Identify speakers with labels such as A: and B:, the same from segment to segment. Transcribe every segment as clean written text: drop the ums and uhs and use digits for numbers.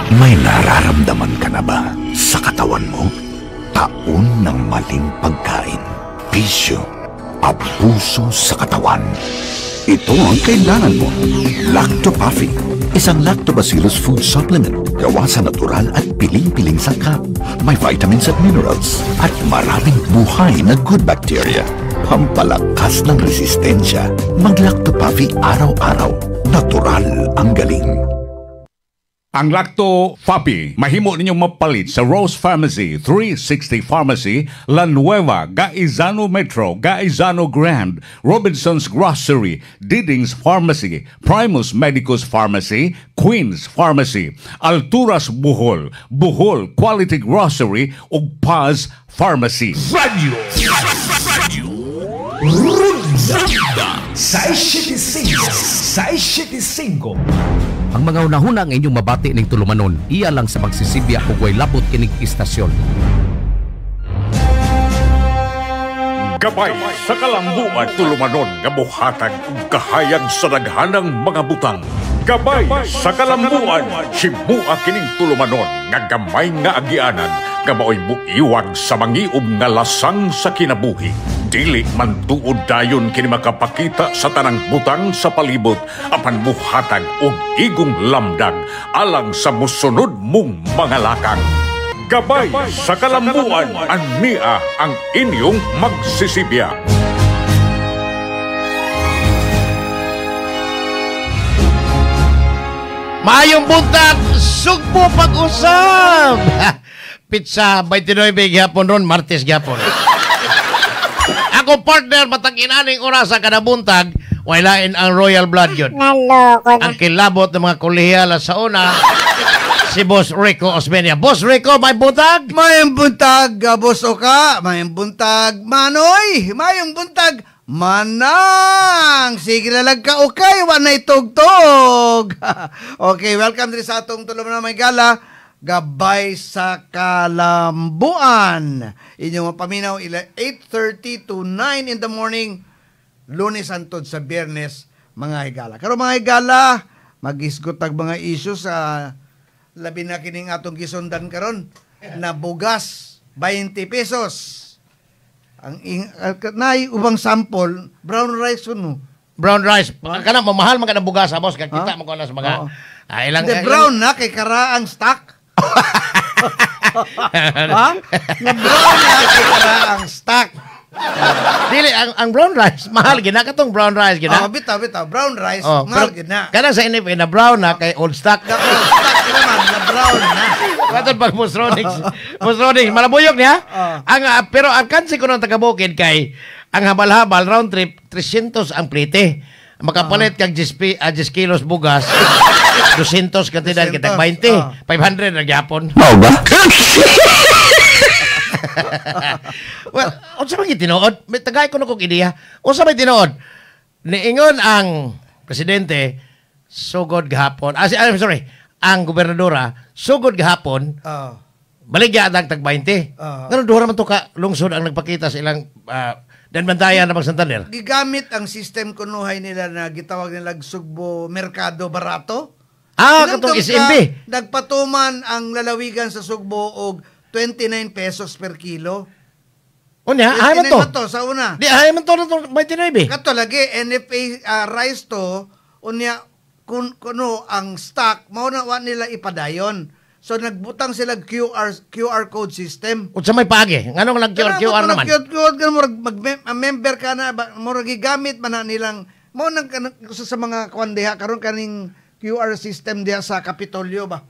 A: May nararamdaman ka na ba sa katawan mo? Taon ng maling pagkain, bisyo, abuso sa katawan. Ito ang kailangan mo. Lactopuffy, isang lactobacillus food supplement. Gawa sa natural at piling-piling sangkap. May vitamins at minerals at maraming buhay na good bacteria. Pampalakas ng resistensya. Mag-Lactopuffy araw-araw. Natural ang galing.
B: Ang Lacto Fapi, mahimo ninyong mapalit sa Rose Pharmacy, 360 Pharmacy, La Nueva, Gaizano Metro, Gaizano Grand, Robinson's Grocery, Diding's Pharmacy, Primus Medicus Pharmacy, Queen's Pharmacy, Alturas Bohol, Bohol Quality Grocery ug Paz Pharmacy.
C: Radio Radio Ronda 675 675.
D: Ang mga hunahuna nga inyong mabati ning tulumanon, iya lang sa pagsisibya ug way labot kining istasyon.
B: Gabay sa kalambuan, tulumanon nga mohatag og kahayag sa daghanang mga butang. Gabay sa kalambuan, simua kining tulumanon nga gamay nga agianan nga maoy muiwag sa mangiob nga lasang sa kinabuhi. Dili man tuod dayon kini makapakita sa tanang butang sa palibot apan muhatag og igong lamdag alang sa mosunod mong mga lakang. Gabay sa kalambuan, ania ang inyong magsisibya.
E: Maayong buntag, Sugbo pag-usab. Pizza 29 gyapon ron, Martes gyapon. Ako partner matag inaning oras sa kada buntag, walain ang Royal Blood yun.
F: Naloko na.
E: Ang kilabot ng mga kolehiyala sa una, si Boss Rico Osmeña. Boss Rico, may buntag?
G: Mayong buntag, Boss Oka. Mayong buntag, Manoy. Mayong buntag, Manang. Sige na lang ka, okay. Wanay tugtog. Okay, welcome din sa atong tulong na may gala. Gabay sa Kalambuan. Inyong mapaminaw, 8:30 to 9 in the morning, Lunes hantod sa Biyernes, mga higala. Karon mga higala, mag-isgot tag mga issues sa labi na kining atong gisundan karon na bugas 20 pesos. Ang nay ubang sample, brown rice kuno.
E: Brown rice. Kana mamahal man kana bugas, boss, kay kita man ko na sa mga ilang
G: The brown na kay karaang stock. Ha? Nga brown na kay karaang stock.
E: Dili ang brown rice mahal gina katong brown rice gina.
G: Oh, bitaw bitaw brown rice
E: Oh,
G: mahal
E: pero
G: gina.
E: Kanang sa NFA na brown na kay old stock.
G: Na old stock naman na brown na.
E: Katong pag Boss Ronix, Boss Ronix, malabuyok niya. Ang pero ang kansi ko ng taga-bukid kay ang habal-habal round trip 300 ang plite. Makapalit kag 10 kilos bugas. 200 kantidad kitag 20, 500 na gyapon.
A: Mao ba?
E: Well, unsa man gyud tinuod? May tagay ko na kog ideya. Unsa may tinuod? Niingon ang presidente sugod gahapon. I'm sorry, ang gobernadora sugod gahapon. Baligya ang tag 20. Ngano duha man to ka lungsod ang nagpakita sa ilang danbantayan na Santander.
G: Gigamit ang system kunuhay nila na gitawag nila Sugbo Merkado Barato.
E: Katong SMB.
G: Nagpatuman ang lalawigan sa Sugbo og 29 pesos per kilo.
E: Unya, ay man to.
G: 29 to sa una.
E: Di ay man to na to 29.
G: Kato lagi NFA rice to unya kun kuno ang stock mao na wa nila ipadayon. So nagbutang sila QR code system.
E: Unsa may paagi? Nganong nag QR QR naman?
G: QR ka murag mag-member ka na murag gigamit man na nilang mao nang sa mga kuan diha karon kaning QR system diha sa Kapitolyo ba.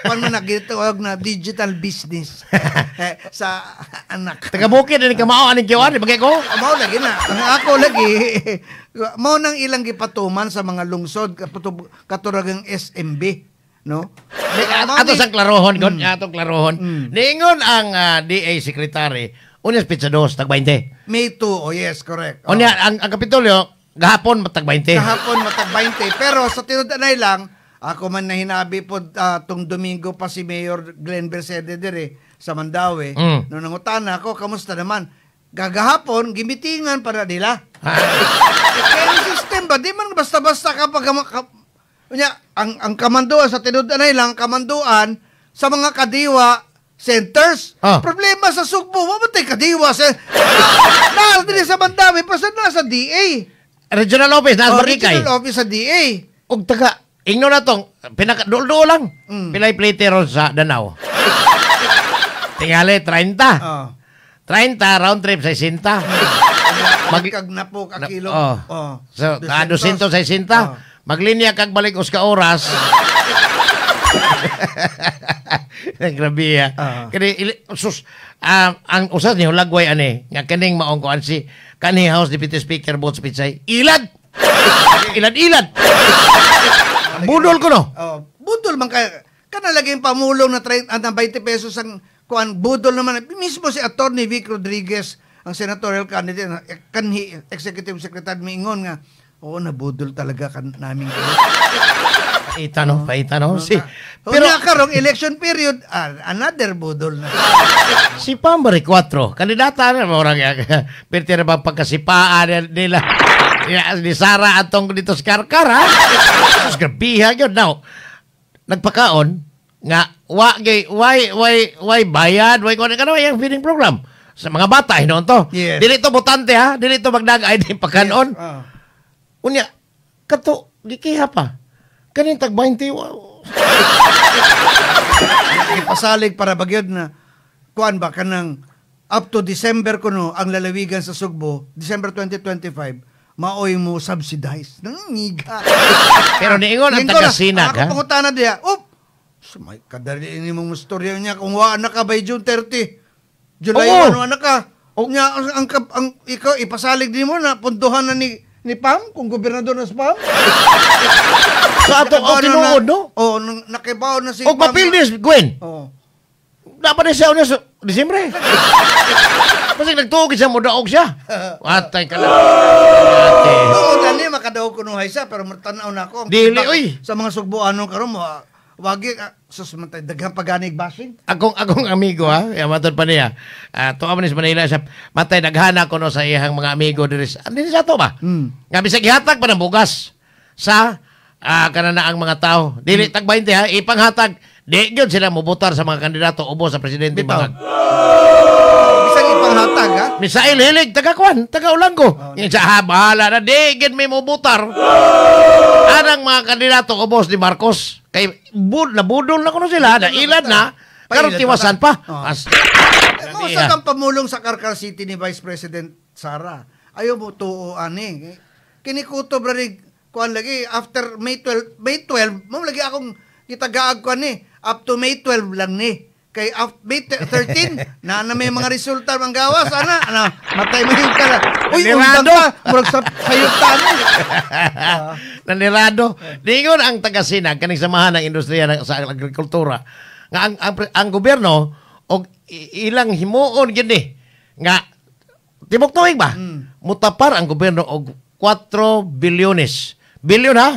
G: Kuan man nagitawag na digital business sa anak.
E: Taga bukid ni kamao aning QR di bagay ko.
G: Mao lagi na. Ang ako lagi mao nang ilang gipatuman sa mga lungsod katuragang SMB, no?
E: Ato sa klarohon kon, atong klarohon. Niingon ang DA secretary unya pizza dos tag 20.
G: May 2, oh yes, correct.
E: Unya ang Kapitolyo gahapon matag 20.
G: Gahapon matag 20, pero sa tinud anay lang ako man na hinabi po tong Domingo pa si Mayor Glenn Bercede dire sa Mandaue. No nangutana ako, kamusta naman? Gagahapon gimitingan para nila. Kaya ang system ba di man basta-basta kapag Unya, ang kamanduan sa tinud-anay lang, kamanduan sa mga kadiwa centers. Problema sa Sugbo, wa man tay kadiwa sa naa diri sa Mandaue pa sa nasa DA.
E: Regional office nasa
G: Oh,
E: Barikay.
G: regional office sa DA.
E: Og taga ingno na tong pinaka duol lang. Pilay plate ron sa Danao. Tingali 30. 30 round trip 60.
G: Mag kag napo ka kilo.
E: Oh. So, 260.
G: Oh.
E: Maglinya kag balik us ka oras. Grabe ya. Kani sus ang usas ni hulagway ani nga kining maong kuan si kanhi House Deputy Speaker Boots Pichay. Ilad. Ilad ilad. Budol ko no.
G: Oh, budol man kay kana lagi yung pamulong na 30, na 20 pesos ang kuan, budol naman mismo si Attorney Vic Rodriguez, ang senatorial candidate kanhi executive secretary, miingon nga oo, nabudol talaga kan namin kayo.
E: Paita no, paita no. Si
G: pero karong election period, another budol na.
E: Si Pambari 4, kandidata na orang perti na ba pagkasipaan nila ya, ni Sara atong dito sa Karkar, ha? Sus, grabiha yun. Now, nagpakaon nga wa gay why why why bayad, why kuan kana yung feeding program sa mga bata hinuon to. Dili to botante ha, dili to magdag-ay di pagkanon. Unya kato gikiha pa. Kanin tag 20
G: Ipasalig para bagyod na kuan ba kanang up to December kuno ang lalawigan sa Sugbo, December 2025, maoy mo subsidize. Nangiga.
E: Pero niingon ang
G: Linggo na,
E: taga-Sinag,
G: ako
E: ha?
G: Pangutana diya. Op! Sumay kadali ni mong istorya niya kung wa na ka by June 30. July 1 wa na ka. Nya ang ikaw ipasalig din mo na punduhan na ni Pam kung gobernador na si Pam.
E: Sa ato ang
G: Nakabaw na
E: tinuod, no?
G: Oo, nakibaw na si
E: Og
G: Pam.
E: mapildis, Gwen.
G: Oo.
E: Dapat na siya unya sa Disyembre. Kasi nagtuog siya, mudaog siya. Atay ka lang. Ate.
G: Oo, dali makadaog kunuhay siya pero matanaw na ako. Ang
E: Dili,
G: feedback
E: oy.
G: sa mga Sugboanon karon mo wagi sus matay daghang paganig bashing.
E: Akong amigo ha, yamatod pa niya. Tuwa man ni sa Manila siya. Matay naghana ko no sa iyang mga amigo diri sa ato ba? Nga bisag gihatag pa ng bugas sa kanana ang mga tao. Dili tag 20 ha, ipanghatag. Di gyud sila mobotar sa mga kandidato ubos sa presidente
G: Bitaw.
E: Bangag.
G: Bisag ipanghatag ha.
E: Misael Hilig, taga kwan, taga Olango. Yung sa ha, bahala na, di gid may mobotar. Anang mga kandidato ubos ni Marcos. Kay nabudol na kuno sila, nailad na, karon
G: Pailad
E: tiwasan pa.
G: pa. Oh.
E: As,
G: Eh, mao sa kang pamulong sa Carcar City ni Vice President Sara. Ayaw mo tuo ani. Kinikutob ra ni kuan lagi after May 12, May 12 mo lagi akong gitagaag kuan ni up to May 12 lang ni. Kay May 13 na na may mga resulta mang gawas ana ana matay mo yung kala. Uy,
E: Nanirado.
G: undang ka murag sa sayot ni.
E: Nanirado. Dingon ang taga-Sinag, kaning samahan ng industriya sa agrikultura, nga ang gobyerno og ilang himuon gyud ni nga tibok tuig ba? Mutapar ang gobyerno og 4 bilyones. Bilyon ha?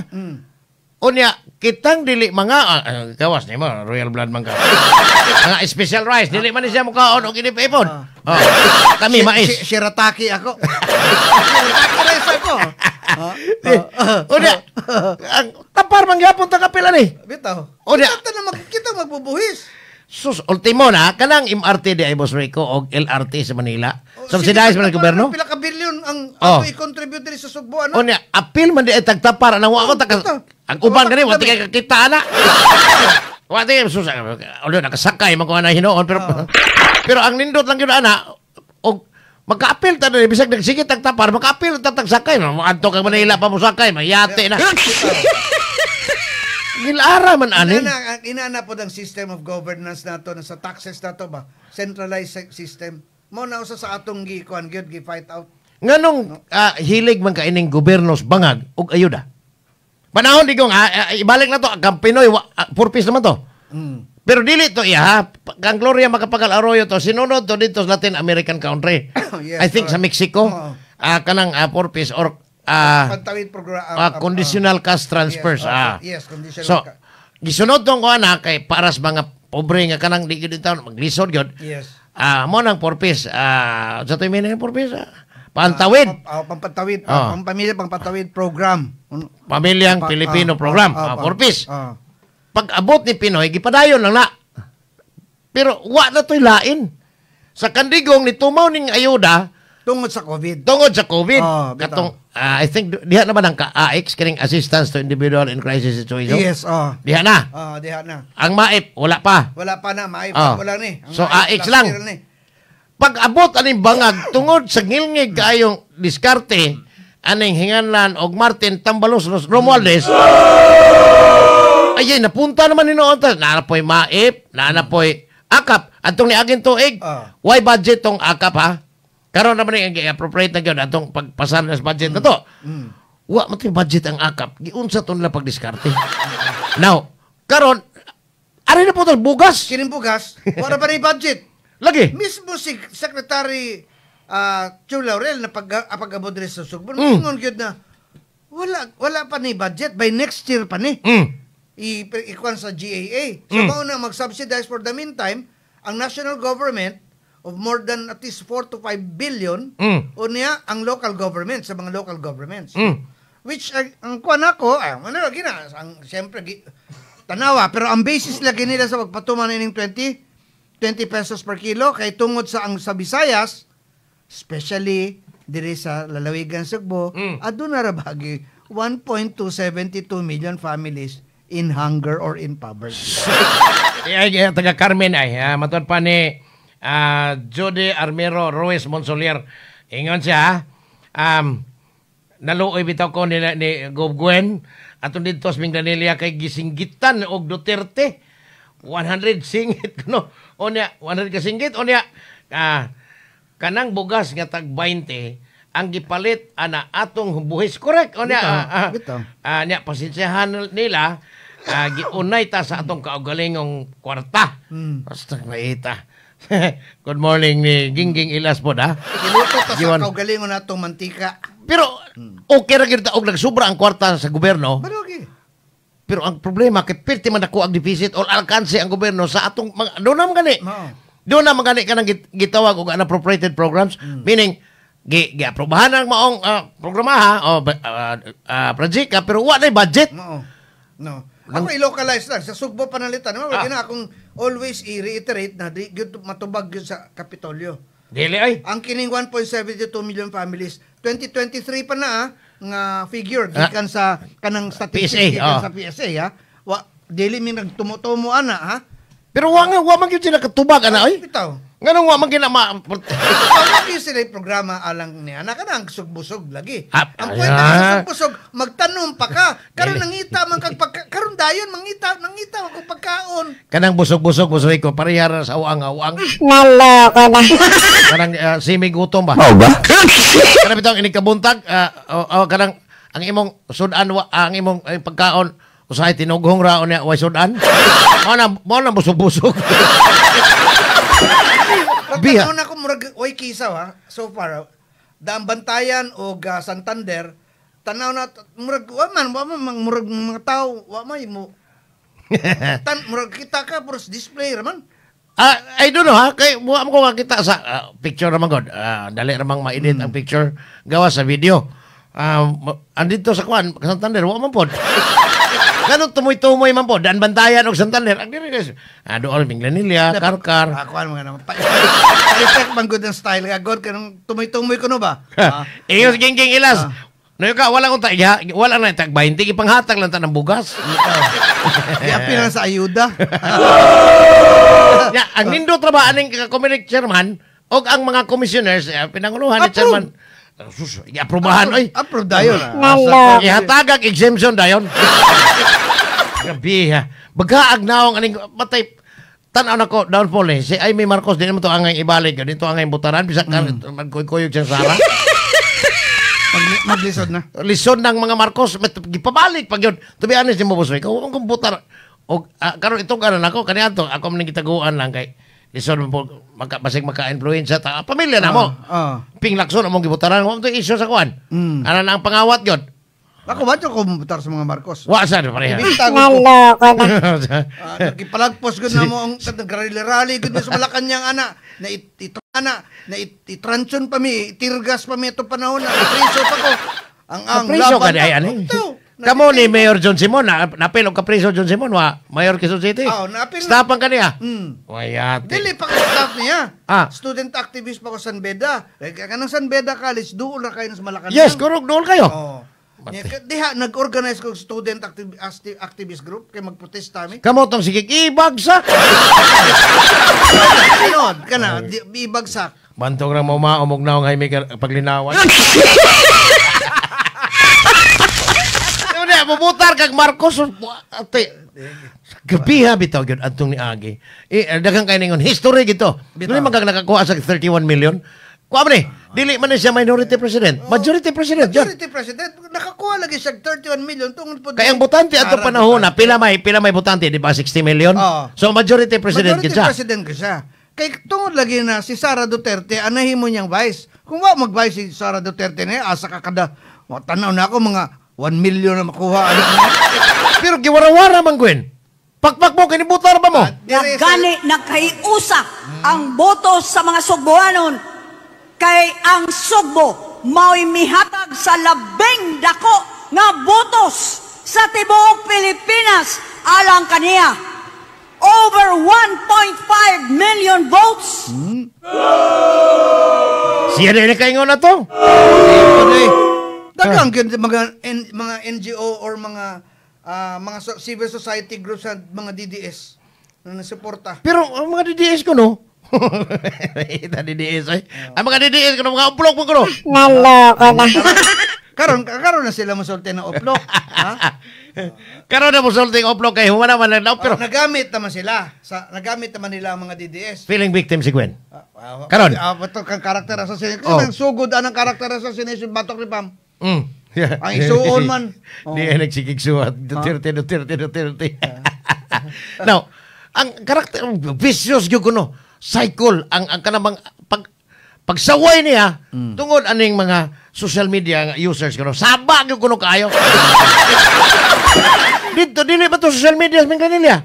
E: Unya, kitang dili mga gawas nimo royal blood man ka. Mga special rice dili man ni siya mukaon og inip-ipon. Oh. Kami mais.
G: Shirataki ako. Shirataki rice ako.
E: Unya, ang tapar man gyapon ta kapila ni.
G: Bitaw.
E: Unya.
G: Kita na kita magbubuhis.
E: Sus, ultimo na, kanang MRT di ay Boss Rico og LRT sa Manila.
G: Oh,
E: Subsidize
G: sige,
E: man ang gobyerno.
G: Pila ka billion ang ato i-contribute diri sa Sugbo ano?
E: Unya, apil man di ay tagtapar nang wa ako
G: Oh,
E: taga
G: bitaw.
E: ang uban
G: Oh,
E: gani wa
G: kami.
E: ti kay kakita ana. Wa ti sus, ulo nakasakay man ko ana hinuon pero pero ang nindot lang gyud ana og makaapil ta diri bisag nagsige tagtapar makaapil ta tagsakay adto kag Manila pa mo sakay mayate na. Gilara man ani.
G: Inana po ang system of governance nato na sa taxes nato ba? Centralized system. Mo na usa sa atong gi kuan gyud gi fight out.
E: Nganong hilig man kaining gobyerno sa bangag og ayuda? Panahon di kong ibalik na to ang Pinoy purpose naman to. Pero dili to iya ha. Kang Gloria Macapagal Arroyo to sinunod to dito sa Latin American country.
G: Yes,
E: I think sa Mexico kanang purpose or
G: Pantawid program
E: conditional cash transfers.
G: Yes, yes, conditional
E: So, gisunod tong ko ana kay para sa mga pobre nga kanang di gyud taon maglisod gyud.
G: Yes.
E: Mo nang purpose sa tuyo meaning ng purpose. Pantawid.
G: Pampatawid,
E: Ah.
G: Pamilya Pangpatawid program.
E: Pamilyang Pilipino Program, 4Ps. Pag abot ni PNoy, gipadayon lang na. Pero wa na to'y lain. Sa kandigong ni tumaw ning ayuda
G: Tungod sa COVID.
E: Tungod sa COVID.
G: Oh, bitaw.
E: Katong I think diha naman ang ka-AX kining Assistance to Individual in Crisis Situation.
G: Yes, oh.
E: Diha na.
G: Ah, diha na.
E: Ang MAIP wala pa.
G: Wala pa na, maay
E: Ah.
G: wala ni. Ang
E: So,
G: AX
E: AX lang.
G: Last year ni.
E: Pag abot aning bangag tungod sa ngilngig kaayong diskarte aning hinganlan og Martin Tambalos Romualdez. Ay, napunta naman ni noon ta. Naa po'y MAIP, naa po'y AKAP. Atong niaging tuig.
G: Ah.
E: Why budget tong AKAP ha? Karon naman ni appropriate na gyud atong pagpasar na sa budget na to. Wa man to'y budget ang AKAP. Giunsa to nila pagdiskarte. Now, karon ari na po tol bugas.
G: Kining bugas, wala pa ni budget.
E: Lagi.
G: Mismo si Secretary Chu Laurel na pag-abot diri sa Sugbo, ingon gyud na wala wala pa ni budget, by next year pa ni. Ikuan sa GAA. So mao na mag-subsidize for the meantime ang national government of more than at least 4 to 5 billion unya ang local government sa mga local governments. Which ang kuan ako, ay, ano lagi na, ang siyempre tanawa, pero ang basis lagi nila sa pagpatuman ining 20 20 pesos per kilo kay tungod sa ang sa Visayas, especially diri sa lalawigan Sugbo, aduna ra bagi 1.272 million families in hunger or in poverty.
E: Ay, ay, taga Carmen ay, matod pa ni Judy Armero Ruiz Monsolier. Ingon siya, naluoy bitaw ko ni Gob Gwen atong didto sa Minglanilla kay gisinggitan og Duterte 100 singit kuno. Unya 100 ka singgit, unya kanang bugas nga tag 20 ang gipalit ana atong buhis, correct unya.
G: Bitaw, bitaw.
E: Nya pasensyahan nila, giunay ta sa atong kaugalingong kwarta. Basta naita. Good morning ni Gingging Ilas po da.
G: Giluto ta sa
E: Giwan.
G: kaugalingon natong mantika.
E: Pero okay ra gyud ta og nagsubra ang kwarta sa gobyerno.
G: Pero okay.
E: Pero ang problema kay pirti man dako ang deficit or alkanse ang gobyerno sa atong mga doon naman gani.
G: Mao.
E: Doon naman gani kanang gitawag og unappropriated programs, meaning gi giaprobahan ang maong programa ha o project ka, pero wa na budget.
G: Mao. No. Ako i-localize lang sa Sugbo panalitan. Mao na akong always i-reiterate na di gyud matubag gyud sa Kapitolyo.
E: Dili ay.
G: Ang kining 1.72 million families, 2023 pa na nga figure gikan sa kanang statistics
E: PSA,
G: gikan
E: oh.
G: sa PSA ha. Wa dili mi nagtumo-tumo ana ha.
E: Pero wa nga wa man gyud sila katubag ana oy.
G: Bitaw.
E: Nganong wa man gina ma
G: Wala gyud sila yung programa alang ni ana kanang sugbusog lagi. Ang kwenta sa sugbusog, magtanom pa ka. Karon nangita man kag pagka, karon dayon mangita nangita man kog pagkaon.
E: Kanang busog-busog busoy ko parehara sa uang-uang.
F: Naloko na.
E: Kanang simi gutom ba?
A: Mao ba?
E: Kanang bitong inig kabuntag, oh, kanang ang imong sudan wa, ang imong pagkaon usahay tinughong ra unya way sudan. Mao na busog-busog. Biha.
G: Pagkanaon ako murag oy kisaw ha. So far Daanbantayan o Santander, tanaw na murag wa man murag mga tao wa may mo tan murag kita ka puros display ra man.
E: Ah, I don't know ha, kay wa mo ko makita sa picture naman god. Dali ramang ma-edit ang picture gawa sa video. Andito sa kuan Santander wa man pod. Ganun tumoy-tumoy man po. Daanbantayan og Santander. Ang diri guys. Doon Minglanilla, Karkar.
G: Ako ano mga naman. Pa-effect man good ang style ka. God, kanang tumoy-tumoy ko no ba? Ah.
E: Iyos gingging ilas. No ka wala kong ta wala na tag 20, ipanghatag lang ta ng bugas.
G: Giapil lang sa ayuda.
E: Ya, ang nindot ra ba aning Comelec chairman og ang mga commissioners pinanguluhan ni
G: Approve.
E: chairman. Sus, giaprobahan oy.
G: Approve dayon.
F: Naloko.
E: Ihatagag exemption dayon. Grabe ha. Bagaag naong aning matay tan-aw nako downfall eh. Si Imee Marcos di naman to angay ibalik, dito angay butaran bisag mm. Magkuy-kuyog siya Sara.
G: Maglisod na.
E: Lisod ng mga Marcos gipabalik pag yun. To be honest mo boss, ikaw ang komputer og karon itong karon ako kaniadto ako man gitaguan lang kay lisod man po maka, basig maka-influensya ta pamilya na mo. Ping Lacson among gibutaran mo to issue sa kuan. Ana na ang pangawat gyud.
G: Ako ba ko mubutar sa mga Marcos?
E: Wa sa pareha.
G: Ibintag ko.
F: Naloko na.
G: Nagipalagpos gud na mo ang rally gud sa Malacañang ana na ana na itranson pa mi, itirgas pa mi ito panahon na priso pa ko. Ang
E: Kapriso ka
G: laban
E: di ay ani.
G: Ito,
E: Kamo ni Mayor John Simon, na, napil og kapriso John Simon wa Mayor Quezon City.
G: Ah, napil.
E: Stapan ka niya. Wayate.
G: Dili pa ka staff niya.
E: Ah.
G: Student activist pa ko San Beda. Like, kanang San Beda College, duol ra kayo sa Malacañang.
E: Yes, kurog dool kayo.
G: Oh. Diha nag-organize ko student activist group kay magprotesta mi.
E: Kamo tong sige ibagsak.
G: Tinod ka na, ibagsak.
E: Bantog ra mo maumog na ang may paglinawan. Ano bubutar kag Marcos ate. Gabi ha bitaw gyud adtong ni Agi. Eh daghang kay ningon history gito. Dili man kag nakakuha sa 31 million. Kuha man ni, dili man ni siya minority president. Majority president yun.
G: Majority president, nakakuha lagi siya 31 million tungod po.
E: Kaya ang botante atong panahon na pila may botante, di ba 60 million?
G: Oo.
E: So majority president
G: majority
E: gid siya.
G: President gid siya. Kay tungod lagi na si Sara Duterte anahin mo niyang vice. Kung wa mag-vice si Sara Duterte niya, asa ka kada tanaw na ako mga 1 million na makuha. Ano.
E: Pero giwarawara man Gwen. Pakpak mo kinibutar ba mo?
H: Gani nagkahiusa ang boto sa mga Sugboanon kay ang Sugbo mao'y mihatag sa labing dako nga botos sa tibuok Pilipinas alang kaniya. Over 1.5 million votes.
E: Siya na kaingon na to.
G: Daghang gyud mga NGO or mga civil society groups at mga DDS na nasuporta.
E: Pero ang mga DDS ko no. Ita DDS ay. Ang mga DDS ko no, mga uplok mo ko no.
F: Naloko na.
G: Karon na sila mosulti ng uplok. Ha?
E: Karon na mosulti ng uplok kay human naman lang pero
G: nagamit naman sila. Nagamit naman nila ang mga DDS.
E: Feeling victim si Gwen. Karon.
G: Batok kang character assassination. Oh. Sugod anang character assassination batok ni Pam.
E: Mm. Yeah.
G: Ang isuon man.
E: Di ay nagsigigsuat. Duterte, Duterte, Duterte. Now, ang karakter vicious gyud kuno. Cycle ang kanamang pagsaway niya tungod aning mga social media users kuno. Saba gyud kuno kaayo. Dito dili ba to social media sa Minglanilla?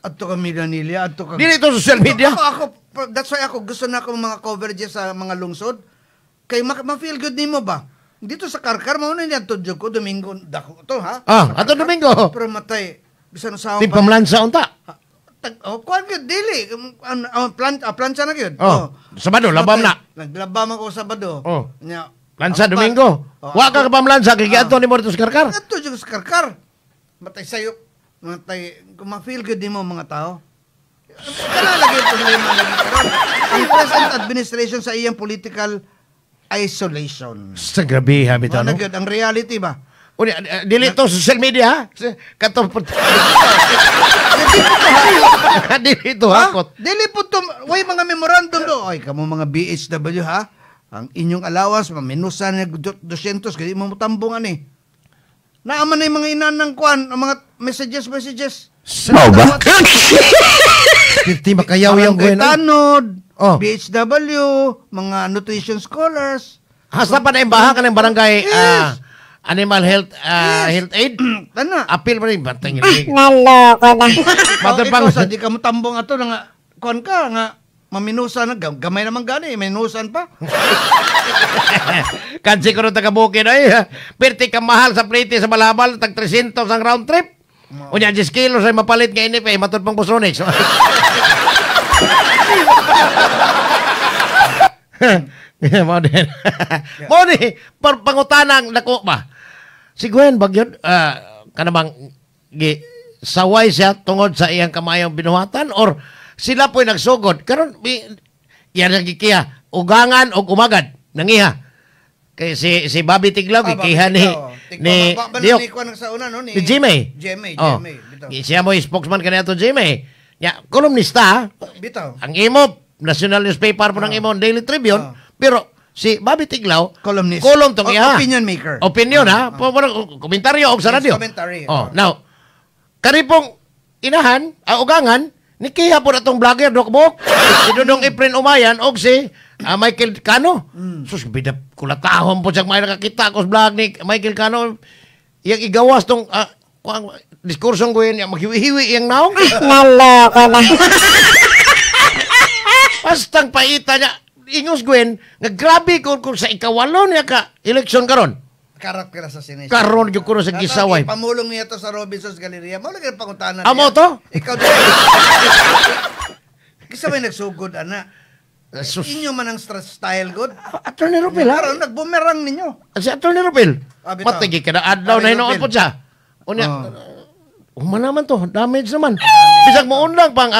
G: Adto ka Minglanilla, adto ka.
E: Dili to social media.
G: Ako that's why ako gusto na ako mga coverages sa mga lungsod. Kay ma-feel good nimo ba? Dito sa Karkar mao na niya tudyo ko Domingo dako to ha.
E: Ah, ato Domingo.
G: Pero matay bisan usaha
E: pa. Pamlansa unta.
G: Kuan gyud dili plancha na gyud.
E: Oh. Sabado labam na.
G: Naglabam ako Sabado.
E: Oh. Nya plancha Domingo. Wa ka pamlansa kay giadto nimo dito sa Karkar.
G: Adto jud sa Karkar. Matay sayo, matay ma-feel good nimo mga tao. Kana lagi problema lagi karon. Ang present administration sa iyang political isolation.
E: Sa grabe ha bitaw no.
G: Ang reality ba?
E: Uni, dili to social media ha. Kato dili to hakot.
G: Dili po to way mga memorandum do. Ay kamo mga BHW ha. Ang inyong allowance maminusan na 200 kay mo tambong ani. Naaman na yung mga inanang kuan, ang mga messages.
A: Sao ba?
E: 50 makayaw yung
G: Gwen. Tanod, oh. BHW, mga nutrition scholars.
E: Hasta pa na imbaha ka ng barangay
G: yes.
E: Animal Health
G: yes.
E: Health Aid.
G: Tana.
E: Appeal pa rin. Batang
F: Naloko na.
G: Matang pang sa di ka mo tambong ato na nga kuan ka nga maminusan na gamay naman gani minusan pa.
E: Kansi ko rin taga-bukid ay. Perti ka mahal sa plate sa Balabal tag 300 ang round trip. Unya 10 kilos ay mapalit nga inip eh matud pang Busronix. Mo din. Mo ni pangutanang dako ba. Si Gwen Bagyon kanamang gi saway siya tungod sa iyang kamayong binuhatan or sila po'y nagsugod karon yan ang gikiya ugangan og umagad nangiha. Kay si Bobby Tiglao gikiha ni ni Jimmy.
G: Jimmy.
E: Siya mo spokesman kaniya to Jimmy. Ya, kolumnista.
G: Bitaw.
E: Ang imo national newspaper po ng imo Daily Tribune, pero si Bobby Tiglao
G: columnist.
E: Kolum tong iya.
G: Opinion maker.
E: Opinion ha. Komentaryo og sa radyo.
G: Commentary.
E: Oh, now kani pong inahan, ugangan ni kiha po na tong vlogger dok bok. Si Dodong Efren Umayan og si Michael Cano. Sus bida kulatahon po siya may nakakita ko sa vlog ni Michael Cano. Iyang igawas tong kuang diskursong Gwen niya, maghiwi-hiwi iyang naong.
F: Naloko na.
E: Bastang paita niya. Ingos Gwen, nga grabe kung sa ikawalo niya ka eleksyon karon.
G: Karakter assassination.
E: Karon gyud kuno sa gisaway.
G: Pamulong niya to sa Robinson's Galleria. Mao lagi ang pangutana niya.
E: Amo to?
G: Ikaw din. Kisa may nagsugod, ana.
E: Sus.
G: Inyo man ang style good.
E: Attorney Rupil, ha?
G: Karon nagbumerang ninyo.
E: Si Attorney Rupil.
G: Ah, bitaw.
E: Matigi ka na adlaw na
G: Attorney
E: hinoon
G: Rupil.
E: po siya. Unya,
G: Oh.
E: uma naman to, damage naman. Bisag muundang pang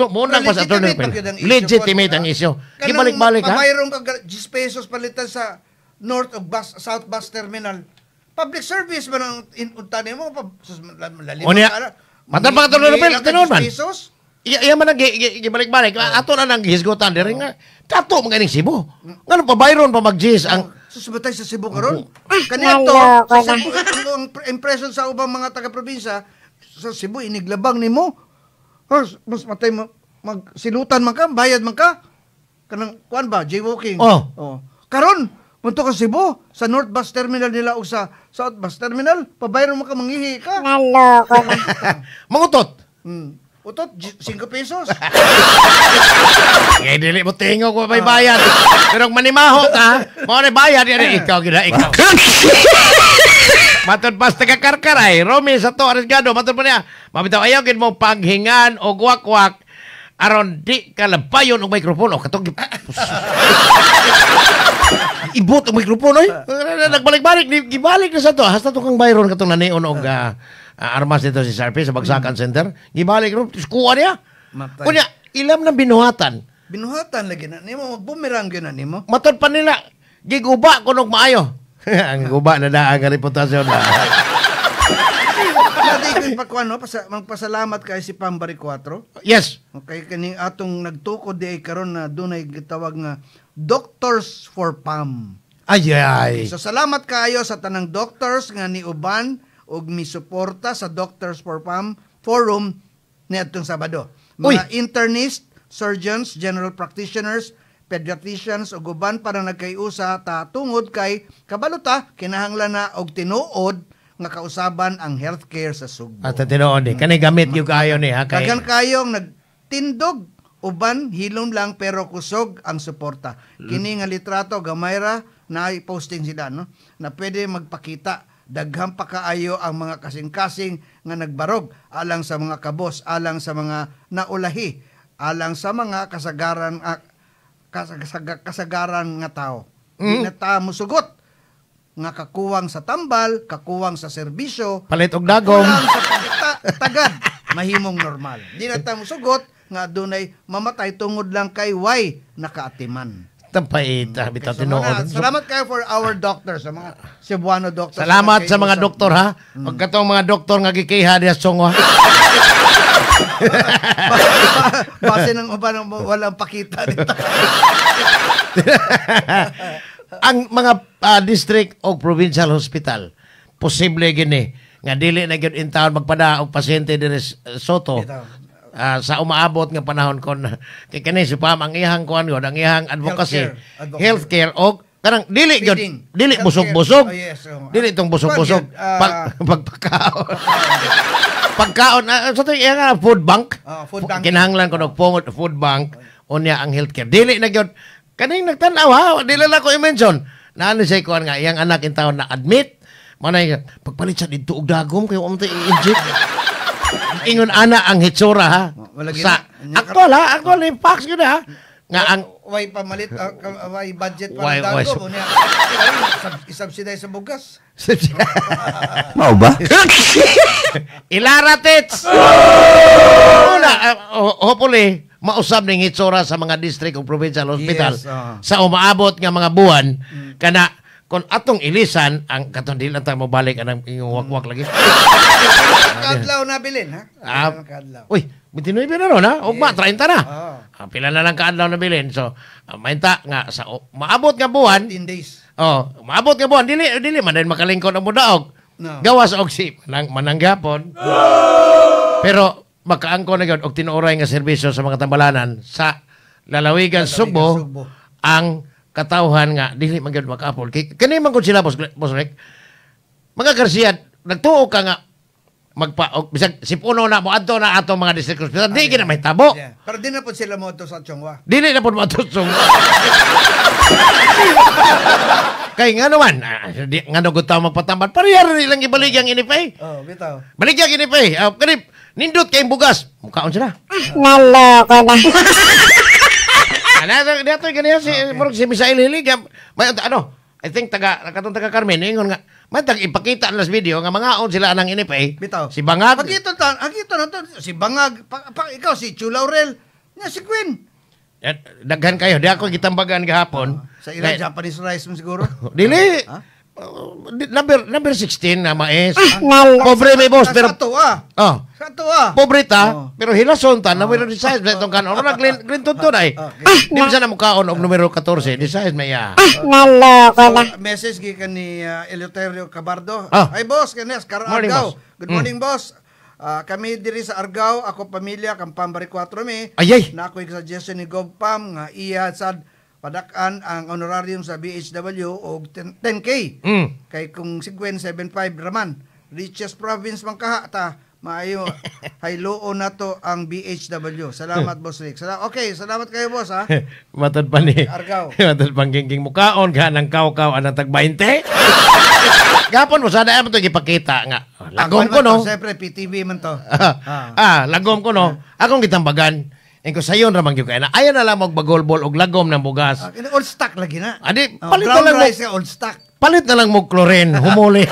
E: muundang pa sa Attorney
G: Legitimate
E: Rupil.
G: pa gyud ang issue,
E: Legitimate
G: po,
E: ang issue.
G: Kanang
E: Gibalik-balik ha.
G: Pabayron ka 10 pesos palitan sa North o bus, South Bus Terminal. Public service man ang unta nimo pa sus, lalim
E: Unya,
G: ka na.
E: matang pa Attorney Rupil,
G: Mangingi ka
E: tinuod man.
G: 10 pesos.
E: Iya man ang gibalik-balik. Ato na nang hisgutan diri nga. Kato mga ining Cebu. Ngano pa bayron pa mag-gis ang
G: Susubatay sa Cebu karon. Kaniadto
F: Naloko
G: sa
F: na.
G: Cebu, ang impression sa ubang mga taga-probinsya sa Cebu iniglabang nimo. Oh, mas matay mo magsilutan man ka, bayad man ka. Kanang kuan ba, jaywalking.
E: Oh.
G: Oh. Karon, punto ka Cebu sa North Bus Terminal nila o sa South Bus Terminal, pabayron mo ka, manghihi ka.
F: Naloko na.
E: Mangutot.
G: Utot, 5 pesos.
E: Ngay dili mo tingog wa may bayad. Pero kung manimaho ka, mao na bayad yan ikaw gid ikaw. Matod pas taga Karkaray, Romy sa to Arisgado, matod pa niya. Mabitaw ayaw gid mo paghingan o guwak-wak aron di ka labayon og mikropono katong ibot ang mikropono oy. Nagbalik-balik gibalik na sa to. Hasta to kang Byron katong nanion og armas dito si Sarpi sa Bagsakan Center. Gibalik ro kuha niya.
G: Matay.
E: Kunya ilam na binuhatan.
G: Binuhatan lagi na nimo, magbumerang gyud na nimo.
E: Matod pa nila, giguba kunog maayo. Ang guba na daan nga reputasyon na.
G: Pwede ko ipakuan, no? Magpasalamat kay si Pambari 4.
E: Yes.
G: Okay, kani atong nagtukod di ay karon na dunay gitawag nga Doctors for PAM.
E: Ay, ay.
G: So salamat kaayo sa tanang doctors nga niuban ug misuporta sa Doctors for PAM Forum niadtong Sabado. Mga internist, surgeons, general practitioners, pediatricians ug uban para nagkayusa ta tungod kay kabalo ta kinahanglan na og tinuod nga kausaban ang healthcare sa Sugbo.
E: At tinuod ni kani gamit gyud kayo ni ha kay.
G: Daghan kayong nagtindog uban hilom lang pero kusog ang suporta. Kini nga litrato gamay ra na posting sila no na pwede magpakita daghan pa kaayo ang mga kasing-kasing nga nagbarog alang sa mga kabos, alang sa mga naulahi, alang sa mga kasagaran kasagaran nga tao. Di na ta musugot nga kakuwang sa tambal, kakuwang sa serbisyo,
E: Palit og dagom.
G: kulang sa tagad, mahimong normal. Di na ta musugot nga dunay mamatay tungod lang kay way nakaatiman.
E: Tampaita bitaw
G: So, mga-
E: tinuod.
G: salamat kayo for our doctors, sa mga Cebuano doctors.
E: Salamat sa mga
G: Nagkaiusap.
E: doktor ha. Ug katong mga doktor nga gikiha diha sa Songwa.
G: Base ng uban ang walang pakita nito.
E: Ang mga district o provincial hospital posible gini nga dili na gyud in town magpada og pasyente diri Soto.
G: Bitaw.
E: Sa umaabot nga panahon kon kay kani si Pam ang iyang kuan gyud ang iyang advocacy
G: Healthcare. Advocacy.
E: healthcare og kanang dili gyud
G: Feeding.
E: dili
G: Healthcare.
E: busog-busog.
G: Oh, yes. Oh.
E: Dili tong busog-busog.
G: Kuan gyud,
E: Pagpakaon pagkaon sa to iya nga food bank.
G: Ah, food bank.
E: Kinahanglan ko og food bank unya ang healthcare dili na gyud kaning nagtan-aw ha dili lang ko i-mention naano siya kuan nga iyang anak in taon na admit manay pagpalit sa didto og dagom kay wa man tay i-inject. Ingon ana ang hitsura ha.
G: Wala gina.
E: Sa actual ha, actual ni facts gyud ha. Nga ang
G: Way pamalit, way budget pa
E: Way-
G: ng
E: way-
G: dagom. Unya, isubsidize sa bugas.
A: Mao ba?
E: Ilara tits. Una, hopefully mausab ning hitsura sa mga district o provincial hospital
G: Yes,
E: sa umaabot nga mga buwan kana kung atong ilisan ang katong dili lang tayo mobalik anang inyong wakwak lagi.
G: Kaadlaw na bilin, ha? Kaadlaw.
E: Uy, 29 na ron ha? Ugma, 30 na.
G: Ah.
E: Pila na lang kaadlaw na bilin. So, mainta nga sa maabot nga buwan,
G: 15 days.
E: oh, maabot nga buwan dili dili man din makalingkod ang mudaog.
G: No.
E: Gawas og si mananggapon. Pero makaangko na gyud og tinuoray nga serbisyo sa mga tambalanan sa lalawigan Sugbo,
G: Sugbo.
E: ang katawhan nga dili man gyud maka-afford. Kay kani man gud sila, boss, boss Rick. Mga Garcia, nagtuo ka nga magpa og bisag sipuno na moadto na atong mga district hospital, di gid na mahitabo.
G: Yeah. Pero di na po sila mo sa Chongwa.
E: Dili na po moadto sa Kay nga naman, nga no gud tao magpatambad, pareha ra nilang ibaligya ang NFA.
G: Oh, bitaw.
E: Baligya ang NFA. Kani nindot kay bugas, mukaon sila.
F: Naloko na.
E: Ana dato ganiya si murag si Misael Hilig, may ano, I think taga katong taga Carmen ingon nga may tag ipakita na sa video nga mangaon sila anang NFA.
G: Bitaw.
E: Si Bangag.
G: Pagito ta, agito na to si Bangag, ikaw si Chu Laurel, nya si Queen.
E: Daghan kayo, di ako gitambagan gahapon.
G: Sa ilang Japanese rice mo siguro.
E: Dili.
G: Ha?
E: Number 16 na mais.
F: Naloko.
E: Pobre may boss pero
G: Sa ato ah.
E: oh,
G: Sa ato ah.
E: pobre ta,
G: Oh.
E: pero hilason ta na meron di size na itong kanon. Ano na green green tuntun ay.
G: Okay.
E: Di ba sana mukaon og numero 14, di size may ah.
F: Naloko na.
G: So, message gikan ni Eleuterio Cabardo.
E: Ah.
G: Ay boss, kanes kar
E: Morning,
G: Argao.
E: boss.
G: Good morning, boss. Kami diri sa Argao, ako pamilya Kampambari 4 mi.
E: Ayay.
G: Na ako'y suggestion ni Gov Pam nga iya sad padak-an ang honorarium sa BHW og 10, 10K. Kay kung 7.5 raman. Richest province man kaha ta maayo hayloon nato ang BHW. Salamat, Boss Rick. Okay, salamat kayo, boss ha.
E: Matod pa ni.
G: Argao.
E: Matod pang gingging mukaon ka ng kaw-kaw anang tag 20. Gapon mo sana mo to gipakita nga. Lagom ko no.
G: Siyempre PTV man to.
E: Lagom ko no. Akong gitambagan. Ingko sayon ra man gyud kay na. Ayaw na lang magbagolbol og lagom ng bugas.
G: Old stock lagi na.
E: Adi,
G: Oh,
E: palit na
G: brown
E: lang mo.
G: rice nga old stock.
E: Palit na lang mo chlorine, humuli.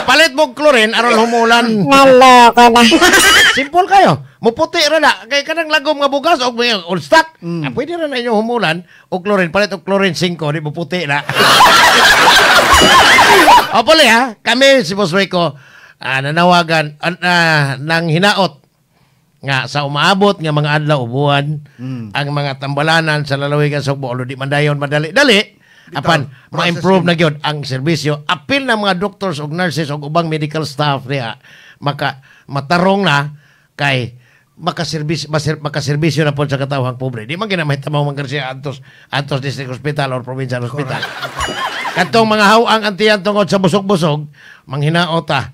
E: Palit mo chlorine aron humulan.
F: Naloko na.
E: Simple kayo. Muputi ra na kay kanang lagom nga bugas og may old stock. Ah, pwede ra na inyo humulan og chlorine, palit og chlorine 5 di muputi na. O puli ha, kami si Boss Rico nanawagan ng hinaot nga sa umaabot nga mga adlaw ubuan ang mga tambalanan sa lalawigan sa Sugbo, di man dayon madali-dali apan ma-improve na gyud ang serbisyo apil ng mga doctors ug nurses ug ubang medical staff diha maka matarong na kay makaserbisyo makaserbisyo na pod sa katawhang pobre. Di man ginamahitamo man Garcia Antos Antos District Hospital or Provincial Hospital. Katong mga hawang antiyan tungod sa busog-busog, manghinaot ta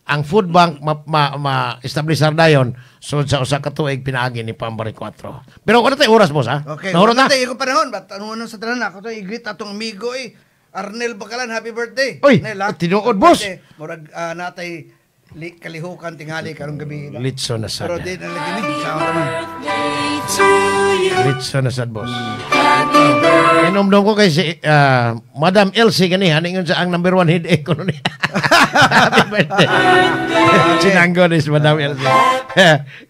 E: ang food bank ma-establisar dayon sud sa usa ka tuig pinaagi ni Pambari 4. Pero wala tayo oras, boss ha.
G: Okay.
E: Nahurot
G: Wala
E: na.
G: tayo ikong panahon. Ba't ano sa tanan ako to i-greet atong amigo eh. Arnel Bakalan, happy birthday.
E: Oy,
G: Arnel, ha?
E: tinuod,
G: Happy
E: boss.
G: birthday. Murag natay kalihukan tingali karong gabi.
E: Litso na sad.
G: Pero di na lagi ni sa taman.
E: Litso na sad, boss. Inomdom ko kay si Madam Elsie ganihan ingon sa ang number 1 headache ko niya. Happy birthday. Sinanggo ni si Madam Elsie.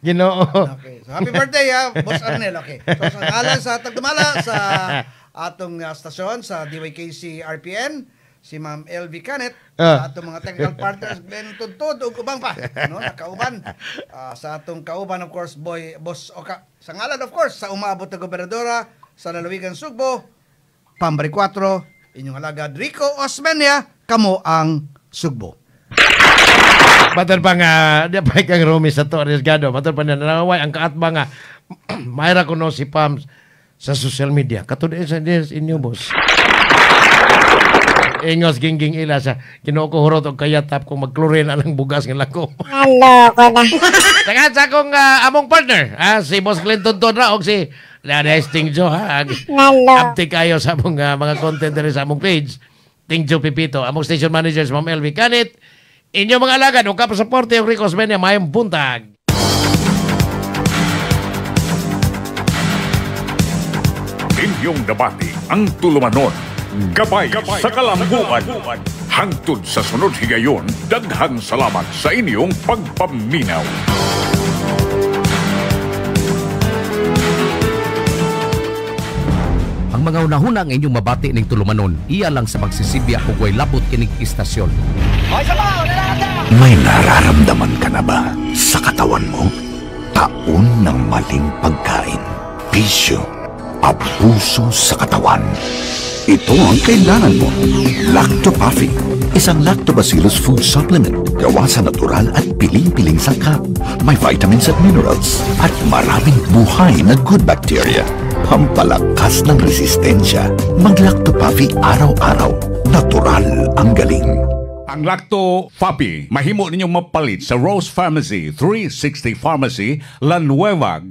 E: Ginoo.
G: Okay. So happy birthday ha, Boss Arnel. Okay. So sa ngalan sa tagdumala sa atong stasyon sa DYKC RPN, si Ma'am LV Canet, sa atong mga technical partners Glenn Tudtud ug ubang pa, no, nakauban. Sa atong kauban of course Boy Boss Oka. Sa ngalan of course sa umaabot na gobernadora sa lalawigan Sugbo, Pambari 4, inyong alagad Rico Osmeña, kamo ang Sugbo.
E: Matod pa nga, di pa kang Romy sa to, Arriesgado. Matod pa nga, nanaway ang kaatba nga, mayra ko no si Pam sa social media. Katod sa inyo, boss. Ingos gingging ila sa Ginoo ko hurot og kayatap kung magklorin ang bugas nga lako.
F: Naloko na.
E: Tagaan sa akong among partner, si Boss Clinton Todra og si Ting Jo ha.
F: Naloko.
E: Abti kayo sa among mga content diri sa among page. Ting Jo Pipito, among station manager si Ma'am LV Canit. Inyo mga alagad, ug kapasuporte og Rico Osmeña, mayong buntag.
B: Inyong nabati ang tulumanon, gabay sa kalambuan. Hangtod sa sunod higayon, daghang salamat sa inyong pagpaminaw.
D: Ang mga unahuna nga inyong mabati ning tulumanon, iya lang sa pagsisibya ug way labot kining istasyon.
A: May nararamdaman ka na ba sa katawan mo? Taon ng maling pagkain, bisyo, abuso sa katawan. Ito ang kailangan mo. Lactopafic, isang lactobacillus food supplement. Gawa sa natural at piling-piling sangkap. May vitamins at minerals at maraming buhay na good bacteria. Pampalakas ng resistensya. Mag-Lacto Puffy araw-araw. Natural ang galing.
B: Ang Lacto Fapi, mahimo ninyong mapalit sa Rose Pharmacy, 360 Pharmacy, La Nueva.